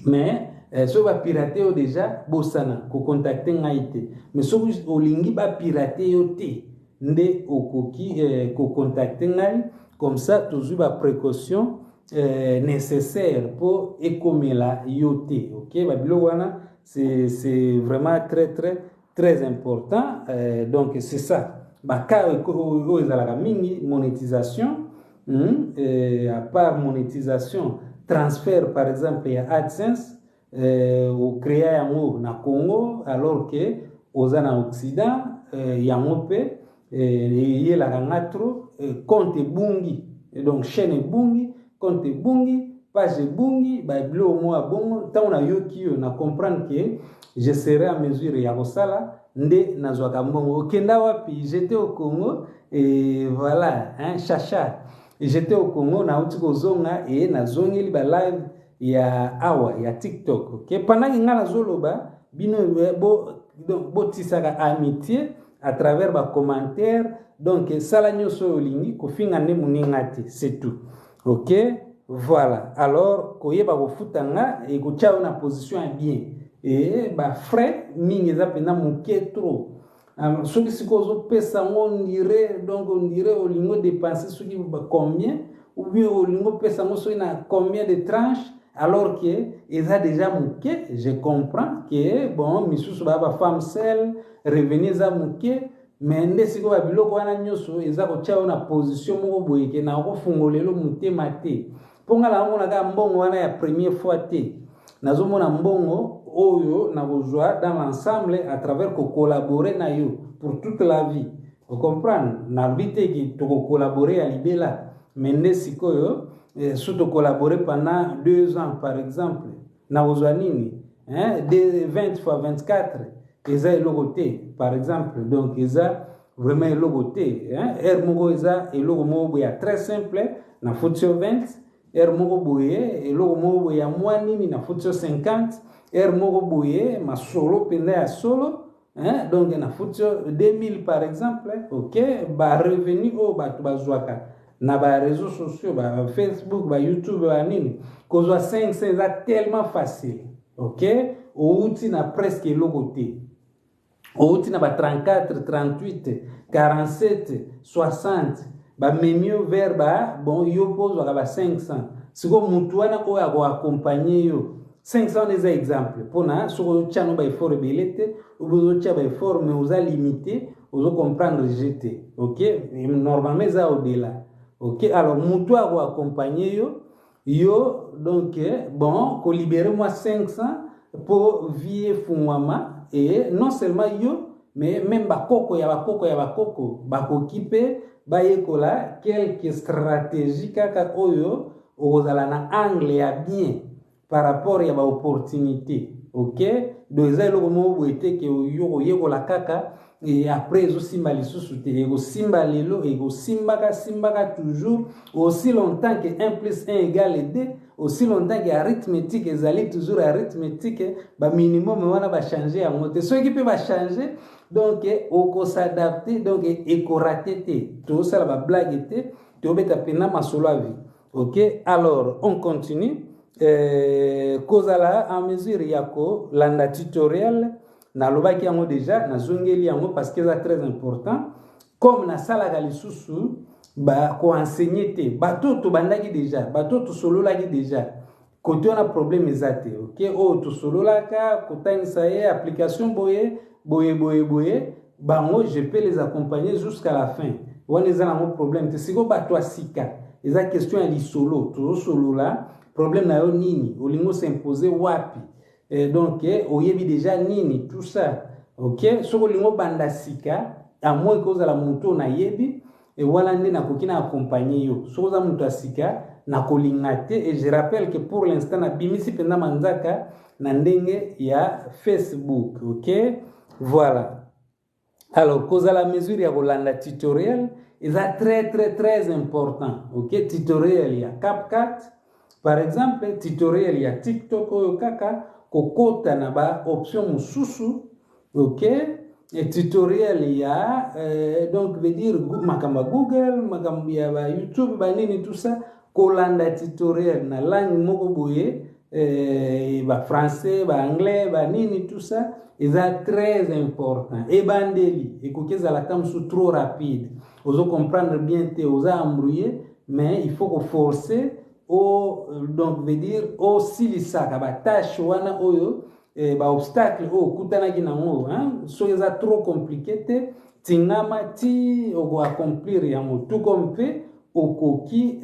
mais soki bapirate yo déjà, bosana kocontacter ngai te. Mais soki olingi bapirate yo te, nde okoki kocontacter ngai. Comme ça tozwi baprécaution nécessaire mpo ekomela yo te. Ok, babiloko wana, c'est vraiment très très très important. Donc c'est ça baka oyo ezalaka mingi: monétisation, à part monétisation, transfert par exemple ya AdSense. Ocréa yango na Congo alors que oza na Occident. Yango mpe eyelaka nga trop. Compte ebungi, donc chaîne ebungi, compte ebungi, page ebungi, babiloko moko ya bongo. Ntango nayoki yo, na comprendre ke je serai à mesure ya kosala nde nazwaka mbongo. Okenda wapi? J'étais au Congo et voilà, hein, chacha, j'étais au Congo, nauti kozonga e nazongeli balive ya awa ya TikTok. Ok, pendant nga nazoloba, bino botisaka amitié à travers bacommentaire. Donc sala nyonso oyo olingi, kofinga nde moninga te, c'est tout. Ok, voilà. Alors koyeba kofuta nga ekotia yo na position ya bien e bafrais mingi eza mpenza moke trop. Soki sikoyo ozopesa yango, on dirait, donc on dirait olingi odépenser soki combien, ou bien olingi opesa yango soki na combien de tranche, alors que eza déjà moke. Je comprends que bon, misusu baya bafemme seule, revenu eza moke, mais nde sikoyo babiloko wana nyonso eza kotia yo na position moko boye ke na kofungola elo motema te, mpo nga nazomona kaka mbongo wana ya première fois te. Nazomona mbongo oyo nakozwa dans l'ensemble à travers kocollaborer na yo pour toute la vie. Ocomprendre? Nalobi te ke tokocollaborer ya libela, mais nde sikoyo so tocollaborer pendant 2 ans par exemple, nakozwa nini, hein? 20 fois 24 eza eloko te par exemple. Donc eza vraiment eloko te, hein? Heure moko eza eloko moko boye ya très simple, nafuti yo 20. Heure moko boye, eloko moko boye ya mwa nini, nafuti yo 50. Heure moko boye, masolo mpenza ya solo, hein? Donc nafuti yo 2000 par exemple. Ok, barevenu oyo bato bazwaka na baréseaux sociaux, baFacebook, baYouTube, banini, kozwa 500 eza tellement facile. Ok, outi na presque eloko te, outi na ba 34, 38, 47, 60, bamemi yo vers ba, bon, yo mpo ozwaka ba 500. Sikoyo mutu wana oyo akoaccompagner yo, 500 wana eza exemple mpona soki ozotya no baeffort ebele te, obi ozotya baeffort mais oza limité, ozocomprendre je te. Ok, normalement eza au-delà. Ok, alors mutu akoaccompagner yo, donc bon, kolibérer mwa 500 mpo vie efungwama. Et non seulement yo, mais même bakoko ya bakoko ya bakoko bakoki mpe bayekola quelque stratégie kaka oyo okozala na angle ya bien par rapport ya baopportunité. Ok, donc eza eloko moko boye te ke yo koyekola kaka e après ezosimba lisusu te. Ekosimba lelo, ekosimbaka simbaka toujours aussi longtemps que 1 plus 1 égale 2, aussi longtemps que arithmétique ezali toujours arithmétique. Baminimum wana bachange yango te. Soki mpe bachange, donc okos'adapter. Donc ekorater te. Tozosala bablague te, tobeta mpenza masolo ya vie. Ok, alors on continue. Kozala en mesure ya kolanda tutoriel, nalobaki yango déjà, nazongeli yango parce que eza très important. Comme nasalaka lisusu koenseigner te, bato oyo tobandaki déjà, bato oyo tosololaki déjà, kote wana problème eza te. Ok, oyo tosololaka kotangisa ye application boye boye boye boye, bango je peux les accompagner jusqu'à la fin, wana eza nango problème te. Sikoyo bato ya sika, eza question ya lisolo, tozosolola. Problème na yo nini? Olingi os'imposer wapi? Donc oyebi déjà nini, tout ça. Ok, soki olingi obanda sika, à moins ke ozala moto oyo nayebi, wana nde nakoki na accompagner yo. Soki oza moto ya sika, nakolinga te. Et je rappelle que pour l'instant nabimisi mpenza manzaka na ndenge ya Facebook. Ok, voilà. Alors kozala mesure ya kolanda tutoriel eza très très très important. Ok, tutoriel ya CapCut. Par exemple, tutoriel ya TikTok oyo kaka kokota na ba option mosusu, ok? Et tutoriel ya donc veut dire makambo ya Google, makambo ya ba YouTube, ba nini, tout ça, kolanda tutoriel na langue moko boye, ba français, ba anglais, ba nini, tout ça, eza très important. Ebandeli ekoki ezala ata mosusu trop rapide, ozo comprendre bien te, oza embrouillé, mais il faut koforcer o, donc veut dire osilisaka batâche wana oyo baobstacle oyo okutanaki nango, hein? Soki eza trop compliqué te, tingama ti okoaccomplir yango. Tout comme mpe okoki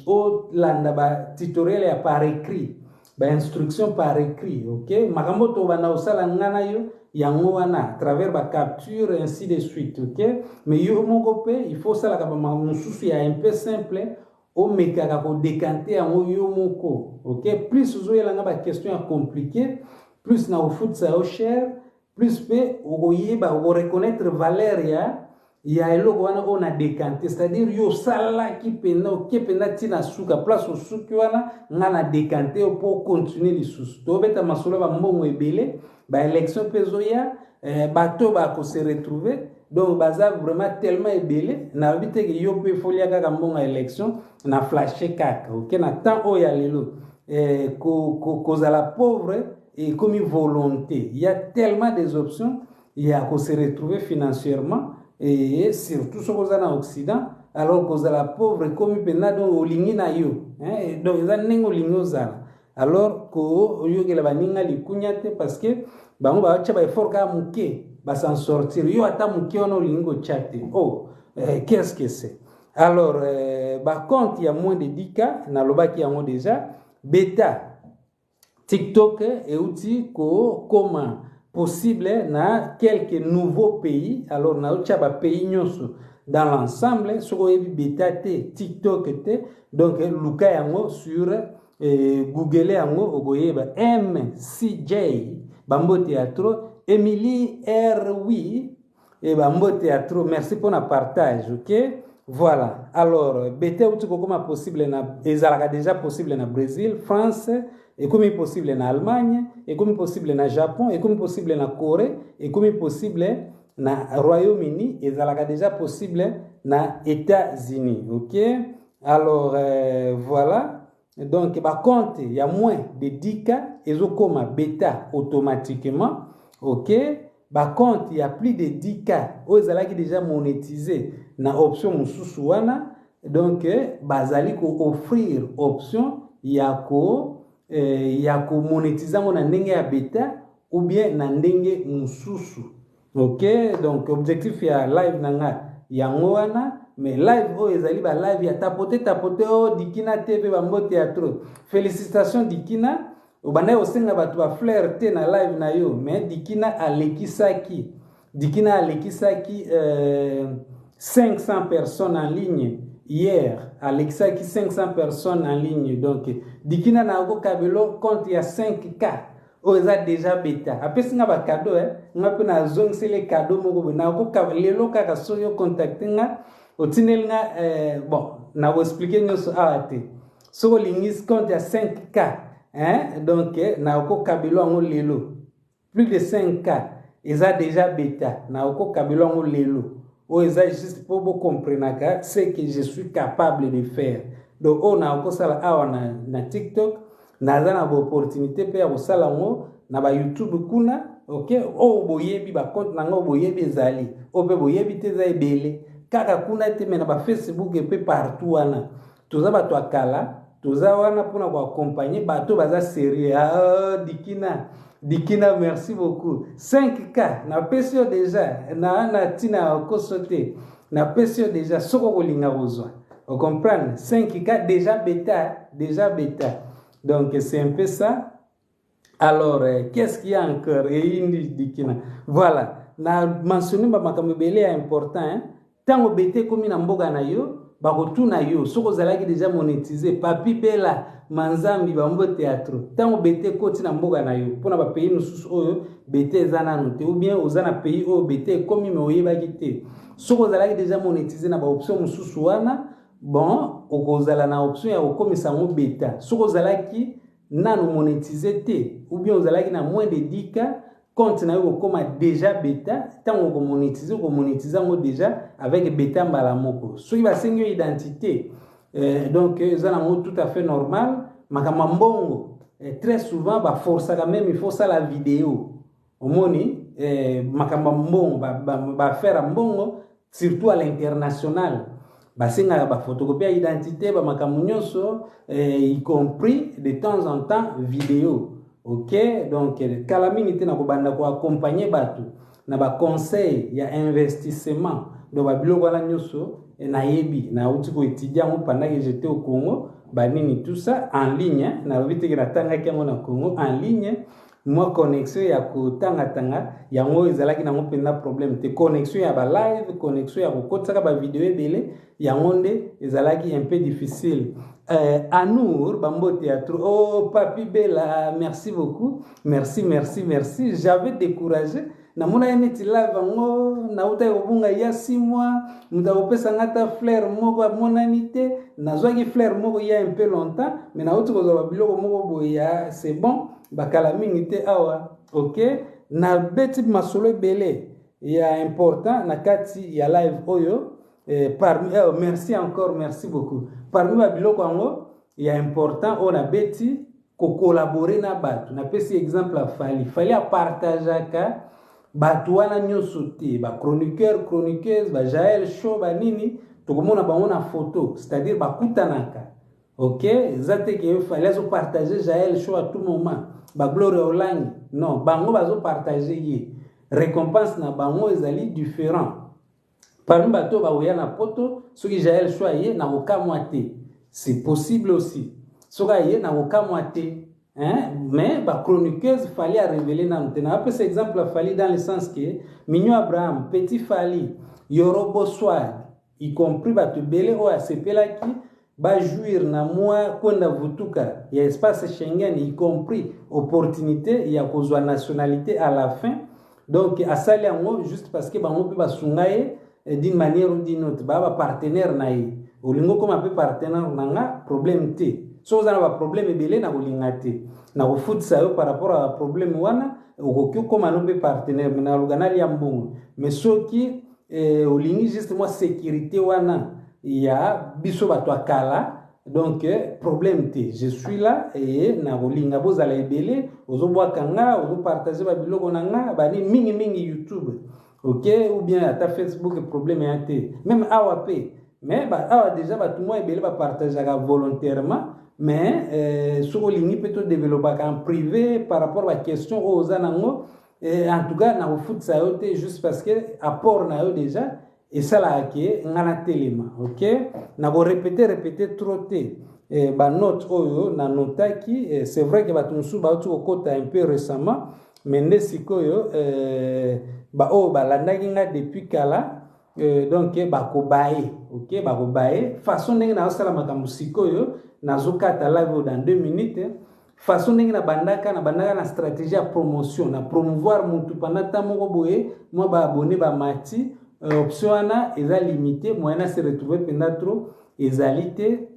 olanda batutoriel ya par écrit, bainstruction par écrit, ok? Makambo tobanda kosala nga na yo yango wana à travers bacapture, ainsi de suite, ok? Mais yo moko mpe il faut osalaka bamakambo mosusu ya un peu simple, omekaka kodécanter yango yo moko, ok? Plus ozoyelanga baquestion ya compliqué, plus na kofutisa yo cher, plus mpe okoyeba, okoreconnaître valeur ya eloko wana oyo na décanter, c'est-à-dire yo osalaki mpenza, oke mpenza ntina suka, place osuki wana, nga na décanter yo mpo ocontinue lisusu. Tobeta masolo ya bambongo ebele, baélection mpe ezoya, bato bakose retrouver, donc baza vraiment tellement ebele. Nayebi te ke yo mpe folia kaka mbongo ya élection na flashe kaka, ok? Na temps oyo ya lelo, kozala pauvre ekomi volonté. Il y a tellement des options ya kose retrouver financièrement, et surtout soki oza na Occident. Alors kozala pauvre ekomi mpenza, donc olingi na yo, hein? Donc eza ndenge olingi ozala. Alors koyokela baninga likunya te, parce que bango baotya baeffort kaka moke, bas'en sortir. Yo ata moke wana olingi kotya te. Oh, qu'est-ce que c'est? Alors bacompte ya moins de 10K, nalobaki yango déjà, beta TikTok euti kokoma possible na quelques nouveaux pays. Alors naotya bapays nyonso dans l'ensemble. Soki oyebi beta te, TikTok te, donc luka yango sur Google, yango okoyeba. MCJ, bambote ya trop. Emily Rwi e, bambote ya trop, merci mpona partage, ok? Voilà. Alors beta euti kokoma possible na, ezalaka déjà possible na Brésil, France, ekomi possible na Allemagne, ekomi possible na Japon, ekomi possible na Corée, ekomi possible na Royaume-Uni, ezalaka déjà possible na États-Unis, ok? Alors voilà. Donc bacompte ya moins de 10K ezokoma beta automatiquement, ok? Bacompte ya plus de 10K oyo ezalaki déjà monétisé na option mosusu wana, donc bazali kooffrir option ya komonétiser yango na ndenge ya beta ou bien na ndenge mosusu, ok? Donc objectif ya live na nga yango wana. Mais live oyo ezali balive ya tapote tapote oyo. Dikina TV, bambote ya trop. Félicitation Dikina, obandaki kosenga bato bafleur te na live na yo, mais Dikina alekisaki, Dikina alekisaki 500 personnes en ligne hier, alekisaki 500 personnes en ligne. Donc Dikina, nakokabelo compte ya 5K oyo eza déjà beta. Apesi nga bacadeau, eh? Nga mpe nazongiseli cadeau moko boye. Nakokaba lelo kaka soki ocontacte nga, otindeli nga, bon, nakoexpliquer nyonso awa te. Soki olingi compte ya 5K, hein? Donc nakokabelo yango lelo. Plus de 5K eza déjà beta, nakokabelo yango lelo. Oyo eza juste mpo bocomprenaka ce que je suis capable de faire. Donc oyo nakosala awa na TikTok, naza na baopportunité mpe ya kosala yango na baYouTube kuna, ok? Oyo boyebi bacompte na ngai, oyo boyebi ezali, oyo mpe boyebi te eza ebele. Kaka kuna te, mais na baFacebook mpe partout wana. Toza bato ya kala, toza wana mpona koaccompagner bato baza sérieux. Ah, Dikina, Dikina, merci beaucoup. 5K napesi yo déjà, na ntina ya koso te, napesi yo déjà. Soki okolinga kozwa, ocomprendre, 5K déjà beta, déjà beta. Donc c'est un peu ça. Alors qu'est-ce qu'il y a encore? Eyindi Dikina. Voilà, na mentionné bamakambo ebele ya important, hein? Ntango beta ekomi na mboka na yo, bakotuna yo soki ozalaki déjà monétisé. Papi Bela Manzambi, bambote ya trop. Ntango beta ekoti na mboka na yo, mpona bapays mosusu oyo beta eza nano te, ou bien oza na pays oyo beta ekomi mais oyebaki te, soki ozalaki déjà monétisé na baoption mosusu wana, Bon, okozala na option ya kokomisa yango beta. Soki ozalaki nanu monétise te ou bien ozalaki na moins de 10K, compte na yo kokóma déjà beta. Ntango okomonétise, okomonétise yango déjà avec beta mbala moko. Soki basengi yo identité, donc eza nango tout à fait normal. Makambo ya mbongo, très souvent baforçaka même, il faut osala vidéo. Omoni, makambo ya mbongo, baaffaire ya mbongo, surtout à l'international, basengaka baphotocopie ya identité, bamakambo nyonso, y compris de temps en temps vidéo. Ok, donc kala mingi te na kobanda koaccompagne bato na baconseil ya investissement. Donc babiloko wana nyonso nayebi, nauti koétudie yango pendant que j'étais au Congo, banini, tout ça en ligne. Nalobi teke natangaki yango na Congo en ligne. Mwa connexion ya kotangatanga yango ezalaki nango mpenza problème te. Connexion ya balive, connexion ya kokotisaka bavideo ebele, yango nde ezalaki un peu difficile. Anour, bambote ya trop. Oh, Papi Bela, merci beaucoup, merci, merci, merci. J'avais découragé, namona ye neti live yango nautaki kobunga ya 6 mois, moto akopesa nga ata fleur moko amonani te. Nazwaki fleur moko ya un peu longtemps, mais nauti kozwa babiloko moko boye ya c'est bon, bakala mingi te awa. Ok, nabeti masolo ebele ya important na kati ya live oyo. Parmi, merci encore, merci beaucoup. Parmi babiloko yango ya important oyo nabeti, kocollaborer na bato. Napesi exemple ya Fally. Fally apartageaka bato wana nyonso te, bachroniqueur, chroniqueuse, bajael Show, banini, tokomona bango na photo, c'est-à-dire bakutanaka. Ok, eza te ke Fally azopartage Jael Show à tout moment, bagloria Olangi, non, bango bazopartage ye. Récompense na bango ezali différent. Parmi bato bakoya na Poto, soki Jael Show aye, na kokamwa te, c'est possible aussi. Soki aye, na kokamwa te, hein? Mais bachroniqueuse, Fally arévélé nanu te. Napesa exemple ya Fally dans le sens ke Mignon Abraham, Petit Fally, Yorobo Swag, y compris bato ebele oyo asepelaki bajouir na mwa kwenda vutuka ya espace Schengen, y compris opportunité ya kozwa nationalité à la fin. Donc asali yango juste parce que bango mpe basunga ye d'une manière ou d'une autre, baa bapartenaire na ye. Olingi okóma mpe partenaire na nga, problème te. Soki oza na baproblème ebele, na kolinga te, na kofutisa yo par rapport à baproblème wana. Okoki okóma no mpe partenaire, mais naluka nalia mbongo. Mais soki olingi juste mwa sécurité wana ya biso bato ya kala, donc problème te, je suis là. E na kolinga bozala ebele, ozobwaka nga, ozopartage babiloko na nga, bani mingimingi YouTube, ok, ou bien ata Facebook, problème ya te. Même awa mpe, mais awa déjà bato mwa ebele bapartageaka volontairement. Mais soki olingi mpe todéveloppaka en privé par rapport baquestion oyo oza nango, en tout cas nakofutisa yo te, juste parce que apport na yo déjà esalaka ke nga natelema. Ok, nakorépéter répéter trop te. Banote oyo nanotaki, c'est vrai ke bato mosusu bauti kokɔta un peu récemment, mais nde sikoyo, baoyo balandaki nga depuis kala, donc bakobaye. Ok, bakobaye façon ndenge nazosala makambo sikoyo. Nazokata live oyo dans 2 minutes. Façon ndenge nabandaka na stratégie ya promotion, na promouvoir mutu pendant temps moko boye, mwa baabonné bamati. Option wana eza limité, moyen na se retrouver mpenza trop ezali te.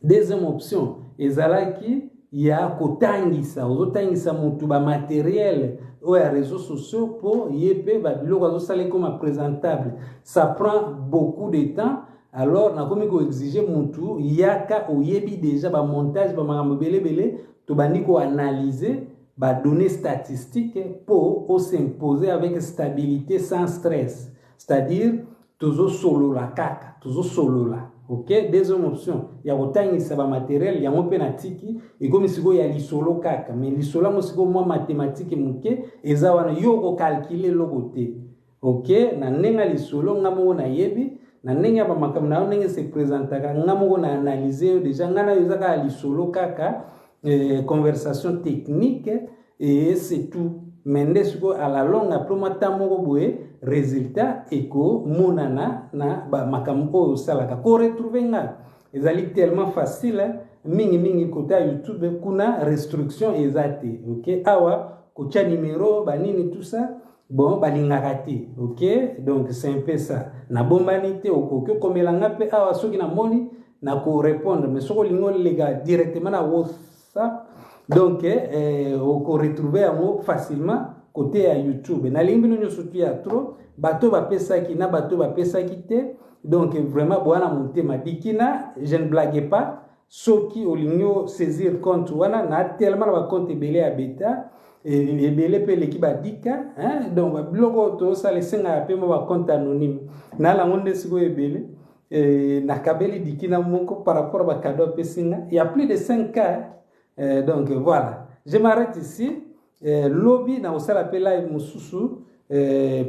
Deuxième option ezalaki ya kotangisa, ozotangisa motu bamatériel oyo ya réseaux sociaux mpo ye mpe babiloko azosala ekoma présentable. Ça prend beaucoup de temps. Alors nakomi koexige motu yaka oyebi déjà bamontage, bamakambo ebelebele. Tobandi koanalyse badonnées statistiques mpo os'impose avec stabilité, sans stress, c'est-à-dire tozosolola kaka, tozosolola. Ok, deuxième option ya kotangisa bamatériel yango mpe natiki, ekomi sikoyo ya lisolo kaka. Mais lisolo yango sikoyo mwa mathématique moke eza wana, yo okocalculer eloko te. Ok, na ndenge ya lisolo, nga moko nayebi na ndenge ya bamakambo na yo, ndenge se présentaka, nga moko na analyse yo déjà. Nga na yo eza kaka lisolo kaka, conversation technique et c'est tout. Mais nde sikoyo, à la longue, après mwa temps moko boye, résultat ekomonana na bamakambo oyo osalaka. Koretrouve nga ezali tellement facile, mingimingi kota ya YouTube, kuna restriction eza te. Ok, awa kotia numero, banini, tout ça. Bon, balingaka te, ok. Donc c'est un peu ça. Nabombani te, okoki okomela nga mpe awa, soki namoni nakorépondre. Mais soki olingi oleka directement na WhatsApp, donc okoretrouve yango facilement côté ya YouTube. Nalingi bino nyonso tu ya trop, bato bapesaki na bato bapesaki te. Donc vraiment, boya na motema dikina, je ne blague pas. Soki olingi osaisir compte wana, na tellement na bacompte ebele ya beta, ebele mpe eleki badika. Donc biloko oyo tozosala esengaka mpe mo bacompte anonyme. Nalango nde sikoyo ebele nakabeli dikina moko par rapport à bacadeau apesi nga ya plus de 5 k. Donc voilà, je m'arrête ici. Lobi nakosala mpe live mosusu.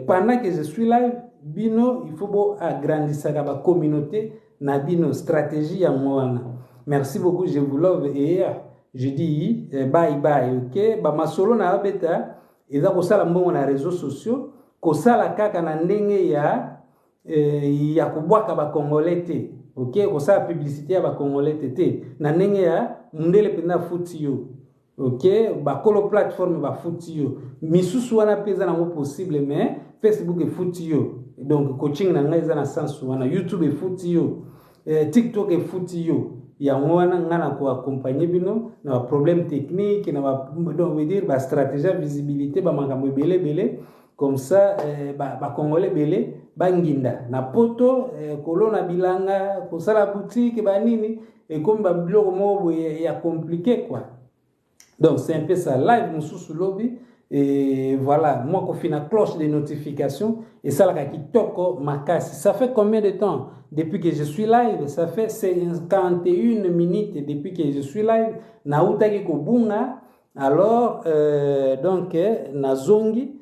Pendant que je suis live, bino il faut bo agrandisaka bacommunauté na bino, stratégie yango wana. Merci beaucoup, je vous love et je dis bye bye. Ok, bamasolo na babeta eza kosala mbongo na réseaux sociaux, kosala kaka na ndenge ya kobwaka bacongolais te, ok, kosala publicité ya bacongolais te te, na ndenge ya mundele mpenza afuti yo, ok, bakolo plateforme bafuti yo. Misusu wana mpe eza nango possible, mais Facebook efuti yo. Donc coaching na ngai eza na sens wana. YouTube efuti yo, TikTok efuti yo. Yango wana ngai na koaccompagne bino na baproblème technique, na ba, donc veut dire bastratégie ya visibilité, bamakambo ebele ebele comme ça, bacongolais ba ebele banginda na poto, kolona bilanga, kosala boutique, banini, ekomi babiloko moko boye ya compliqué quoi. Donc c'est un peu ça. Live mosusu lobi. Et voilà, moi kofina cloche de notification esalaka kitoko makasi. Ça fait combien de temps depuis que je suis live? Ça fait 51 minutes depuis que je suis live. Nautaki kobunga, alors donc nazongi.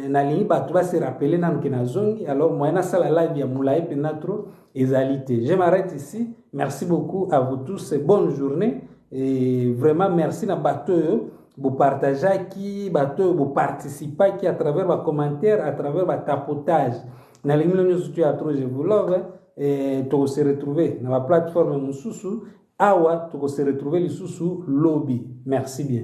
Nalingi bato base rappeler nanu ke nazongi. Alors moyen nasala live ya molai mpenza trop ezali te. Je m'arrête ici. Merci beaucoup à vous tous, bonne journée et vraiment merci na bato oyo bopartageaki, bato oyo boparticipaki à travers bacommentaire, à travers batapotage. Nalingi bino nyonso tu ya trop, je vous love. Tokose retrouver na baplateforme mosusu awa, tokose retrouver lisusu lobi. Merci bien.